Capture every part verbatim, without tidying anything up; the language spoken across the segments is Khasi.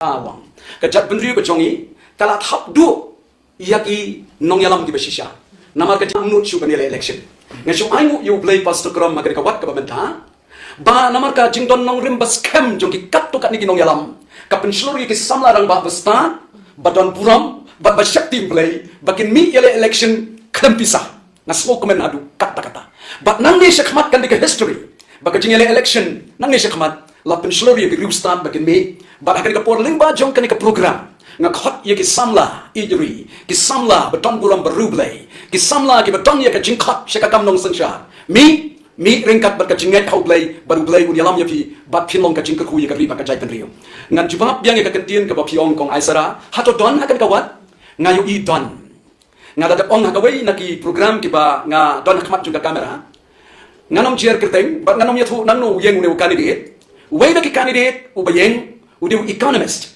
Awang. Ka jaitbynriew ka jong i ka la thap duh ïa ki nongïalam kiba shisha. Namar ka jingmut shuh ban ïaleh election. Nga shu ai nguh ïa U Blei Pastor Krom ha kane ka wat kaba mynta. Ba namar ka jingdon nongrim ba skhem jong ki katto katne ki nongïalam, ka pynshlur ïa ki samla rangbah ba stad, ba don burom, ba ba shakti Blei, ba kin mih ïaleh election khlem pisa. Nga sngewkmen haduh katta katta. Bad nangne shakhmat kan dei ka history ba ka jingïaleh election nangne shakhmat la pynshlur ïa ki riewstad ba kin mih. Bad ha kane ka por lyngba jong kane ka program nga khot ïa ki samla ïeit ri, ki samla ba don burom ba riewblei, ki samla kiba don ïa ka jingkhot sha ka kam nongsynshar. Mih, mih ryngkat bad ka jingngeit ha U Blei, bad U Blei un ïalam ïa phi bad phin long ka jingkyrkhu ïa ka ri bad ka jaitbynriew. Ngan jubab biang ïa ka kyntien kaba phi ong Kong Aisara, hato don ha kane ka wat? Nga ïohi don. Nga da dep ong ha kawei na ki program kiba nga don ha khmat jong ka camera. Ngan ym jer kyrteng bad ngan ym ïathuh nangno u ïeng une u candidate. Uwei na ki candidate uba ïeng u dei u economist.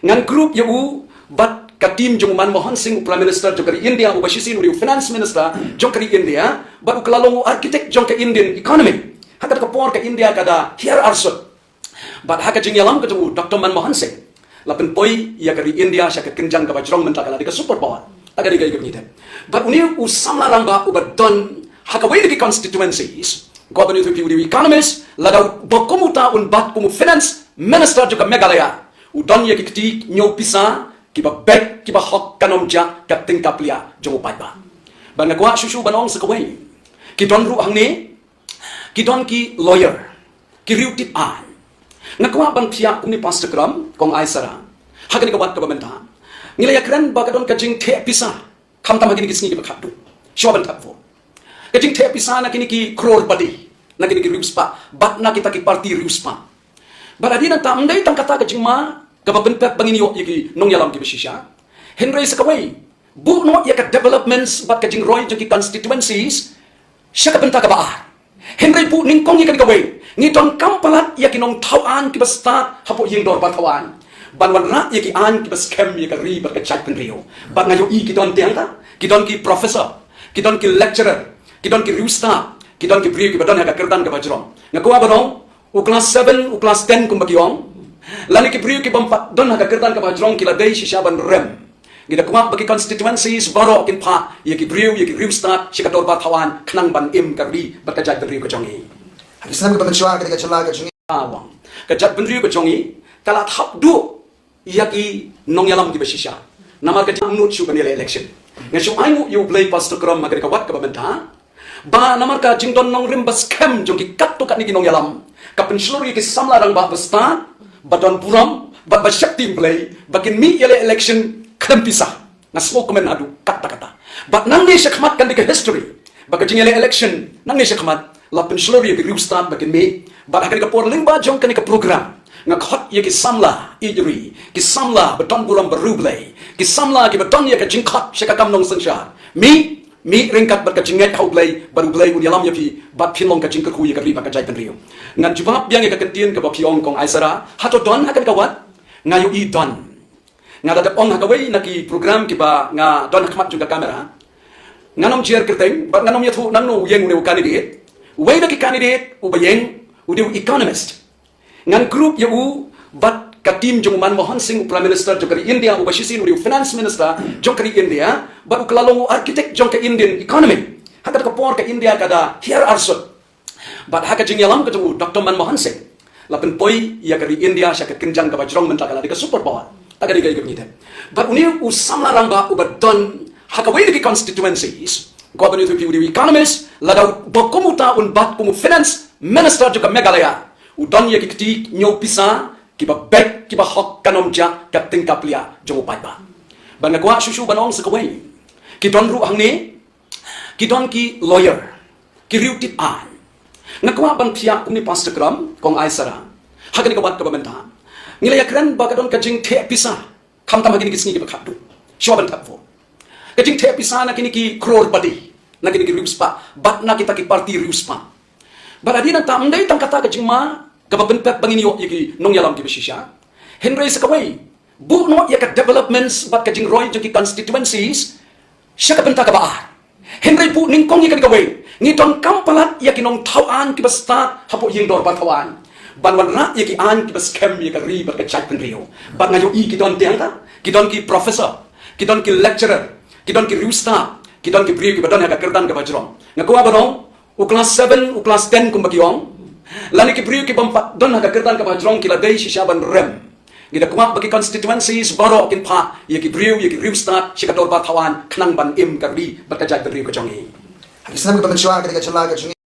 Ngan group ïa u bad ka team jong u Manmohan Singh, u Prime Minister jong ka ri India, uba shisien u dei u Finance Minister jong ka ri India, bad u ka la long u architect jong ka Indian economy. Ha kata ka por ka India ka da hiar arsut. Bad ha ka jingïalam ka jong u Doctor Manmohan Singh la pynpoi ïa ka ri India sha ka kynjang kaba jrong, mynta ka la dei ka superpower. Ha ka dei ka ïa ka bynta. Bad une u samla rangbah uba don ha kawei na ki constituencies, governor to u dei u economist, lada u ba kum uta un bat kum u finance minister jong ka Meghalaya, u don ïa ki kti ñiew pisa kiba beit kiba hok, kan ym jah ka tyngka plia jong u paidbah. Bad nga kwah shuh shuh ban ong sa kawei. Ki don ruh hangne ki don ki lawyer, ki riew tip aiñ. Nga kwah ban thiah kumne Pastor Krom, Kong Aisara, ha kane ka wat kaba mynta ngi la ïakren ba ka don ka jingtheh pisa, khamtam ha kine ki sngi kiba khatduh, shuwa ban thep vote. Ka jingtheh pisa na kine ki crorepati, na kine ki riewspah bad na kita ki party riewspah. Bad hadien nangta ym dei tang kata ka jingma kaba pynpep ba ngin ïoh ïa ki nongïalam kiba shisha, hynrei sa kawei, buh noh ïa ka developments bad ka jingroi jong ki constituencies sha ka bynta kaba ar. Hynrei buh nyngkong ïa kane kawei, ngi donkam palat ïa ki nongthaw aiñ kiba stad hapoh ïing dorbar thaw aiñ ban wanrah ïa ki aiñ kiba skhem ïa ka ri bad ka jaitbynriew. Bad nga ïohi ki don tang ta, ki don ki professor, ki don ki lecturer, ki don ki riewstad, ki don ki briew kiba don ha ka kyrdan kaba jrong. Nga kwah ban ong, u klas seven, u klas ten kumba ki ong, lane ki briew kiba ym pat don ha ka kyrdan kaba jrong ki la dei shisha ban rem. Ngi da kwah ba ki constituencies baroh kin phah ïa ki briew, ïa ki riewstad sha ka dorbar thaw aiñ khnang ban im ka ri bad ka jaitbynriew ka jong ngi. Ha ki snem kiba mynshuwa ka dei ka jylla ka jong ngi. Awang. Ka jaitbynriew ka jong ngi ka la thap duh ïa ki nongïalam kiba shisha. Namar ka jingmut shuh ban ïaleh election. Nga shu ai nguh ïa U Blei Pastor Krom ha kane ka wat kaba mynta. Ba namar ka jingdon nongrim ba skhem jong ki katto katne ki nongïalam, ka pynshlur ïa ki samla rangbah ba stad, ba don burom bad ba shakti Blei, ba kin mih ïaleh election khlem pisa. Nga sngewkmen haduh katta katta. Bad nangne shakhmat kan dei ka history ba ka jingïaleh election nangne shakhmat la pynshlur ïa ki riewstad ba kin mih. Bad ha kane ka por lyngba jong kane ka program nga khot ïa ki samla ïeit ri, ki samla ba don burom ba riewblei, ki samla kiba don ïa ka jingkhot sha ka kam nongsynshar. Mih, mih ryngkat bad ka jingngeit ha U Blei, bad U Blei un ïalam ïa phi bad phin long ka jingkyrkhu ïa ka ri bad ka jaitbynriew. Ngan jubab biang ïa ka kyntien kaba phi ong Kong Aisara, hato don ha kane ka wat? Nga ïohi don. Nga da dep ong ha kawei na ki program kiba nga don ha khmat jong ka camera. Ngan ym jer kyrteng bad ngan ym ïathuh nangno u ïeng une u candidate. Uwei na ki candidate uba ïeng u dei u economist. Ngan group ïa u bad ka team jong u Manmohan Singh, u Prime Minister jong ka ri India, uba shisien u dei u Finance Minister jong ka ri India, bad u ka la long u architect jong ka Indian economy. Ha kata ka por ka India ka da hiar arsut. Bad ha ka jingïalam ka jong u Doctor Manmohan Singh la pynpoi ïa ka ri India sha ka kynjang kaba jrong, mynta ka la dei ka superpower. Ha ka dei ka ïa ka bynta. Bad une u samla rangbah uba don ha kawei na ki constituencies, governor to u dei u economist, lada u ba kum uta un bat kum u finance minister jong ka Meghalaya, u don ïa ki kti ñiew pisa kiba beit kiba hok, kan ym jah ka tyngka plia jong u paidbah. Bad nga kwah shuh shuh ban ong sa kawei. Ki don ruh hangne ki don ki lawyer, ki riew tip aiñ. Nga kwah ban thiah kumne Pastor Krom, Kong Aisara, ha kane ka wat kaba mynta ngi la ïakren ba ka don ka jingtheh pisa, khamtam ha kine ki sngi kiba khatduh, shuwa ban thep vote. Ka jingtheh pisa na kine ki crorepati, na kine ki riewspah bad na kita ki party riewspah. Bad hadien nangta ym dei tang kata ka jingma kaba pynpep ba ngin ïoh ïa ki nongïalam kiba shisha, hynrei sa kawei, buh noh ïa ka developments bad ka jingroi jong ki constituencies sha ka bynta kaba ar. Hynrei buh nyngkong ïa kane kawei, ngi donkam palat ïa ki nongthaw aiñ kiba stad hapoh ïing dorbar thaw aiñ ban wanrah ïa ki aiñ kiba skhem ïa ka ri bad ka jaitbynriew. Bad nga ïohi ki don tang ka, ki don ki professor, ki don ki lecturer, ki don ki riewstad, ki don ki briew kiba don ha ka kyrdan kaba jrong. Nga kwah ban ong, u klas seven, u klas ten kumba ki ong, lane ki briew kibym pat don ha ka kyrdan kaba jrong ki la dei shisha ban rem. Ngi da kwah ba ki constituencies baroh kin phah ïa ki briew, ïa ki riewstad sha ka dorbar thaw aiñ khnang ban im ka ri bad ka jaitbynriew ka jong ngi. Ha ki snem kiba mynshuwa, ka dei ka jylla ka jong ngi